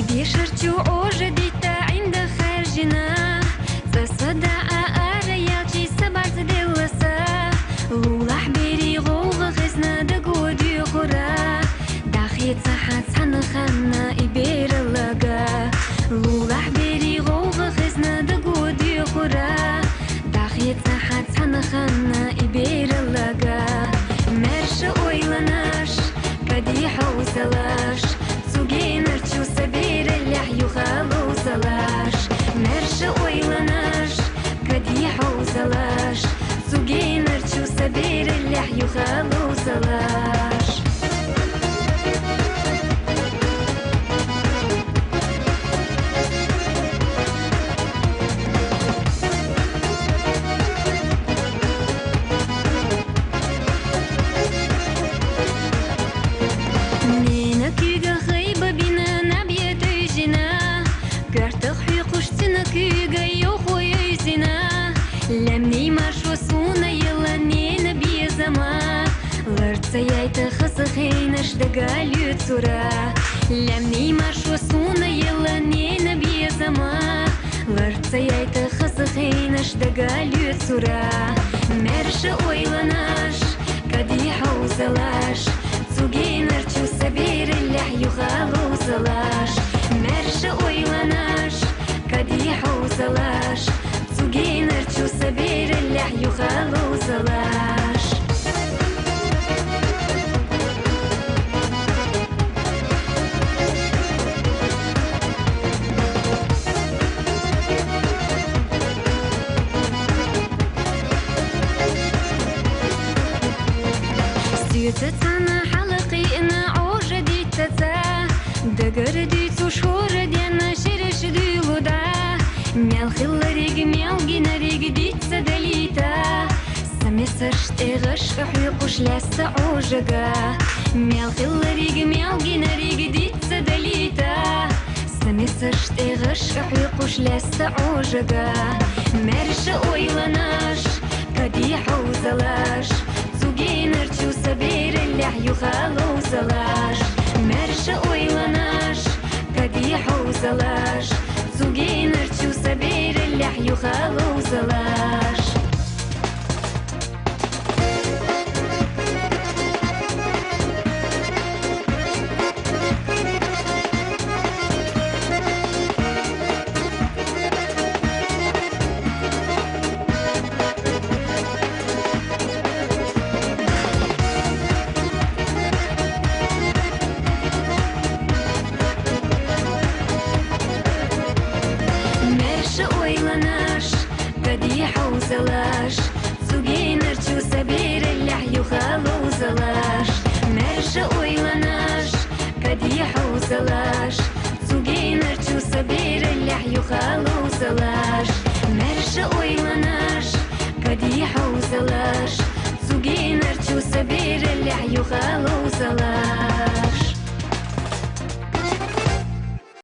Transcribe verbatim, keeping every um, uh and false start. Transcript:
Бешар чу Ӏожа дитта ӀиндагӀ хаьржина, цӀа са даа ара яьлча са бӀарза делла са. Лулахь берий гӀовгӀа хезна даго доьхура, дӀахеца хьа цхьан ханна и бер лага. Лулахь берий гӀовгӀа хезна даго доьхура, дӀахеца хьа цхьан ханна и бер лага. Маьрша ойланаш, кадий хьовзалаш, цу генарчу са бераллехь юха ловзалаш. Маьрша ойланаш, кадий хьовзалаш, цу генарчу са бераллехь юха ловзалаш. Нена куьйга хайба бина наб я тевжина, коьртах хьоькхуш цуьнан куьйга йовхо йовзина. Лаьмнийн маршо суна елла ненан безама, лар ца яйта хаза хенаш дага лоьцура. Лаьмнийн маршо суна елла ненан безама, лар ца яйта хаза хенаш дага лоьцура. Маьрша ойланаш, кадий хьовзалаш, цу генарчу са бераллехь юха ловзалаш. Маьрша ойланаш, кадий хьовзалаш, цу генарчу са бераллехь юха ловзалаш. Соьца цхьана хьалкхиъна Ӏожа дитта цӀа, дагара дуьйцуш хӀора денна шераш дуьйлу дӀа. Мел хиллариг, мел гинариг диц ца далийта, са мисаш тӀегӀаш а хьоькхуш лаьцна Ӏожага. Мел хиллариг, мел гинариг диц ца далийта, са мисаш тӀегӀаш а хьоькхуш лаьцна Ӏожага. Маьрша ойланаш, кадий хьовзалаш, цу генарчу са бераллехь юха ловзалаш. Маьрша ойланаш, кадий хьовзалаш, цу генарчу са бераллехь юха ловзалаш. Маьрша ойланаш, кадий хьовзалаш, цу генарчу са бераллехь юха ловзалаш. Маьрша ойланаш, кадий хьовзалаш, цу генарчу са бераллехь юха ловзалаш. Маьрша ойланаш, кадий хьовзалаш, цу генарчу са бераллехь юха ловзалаш.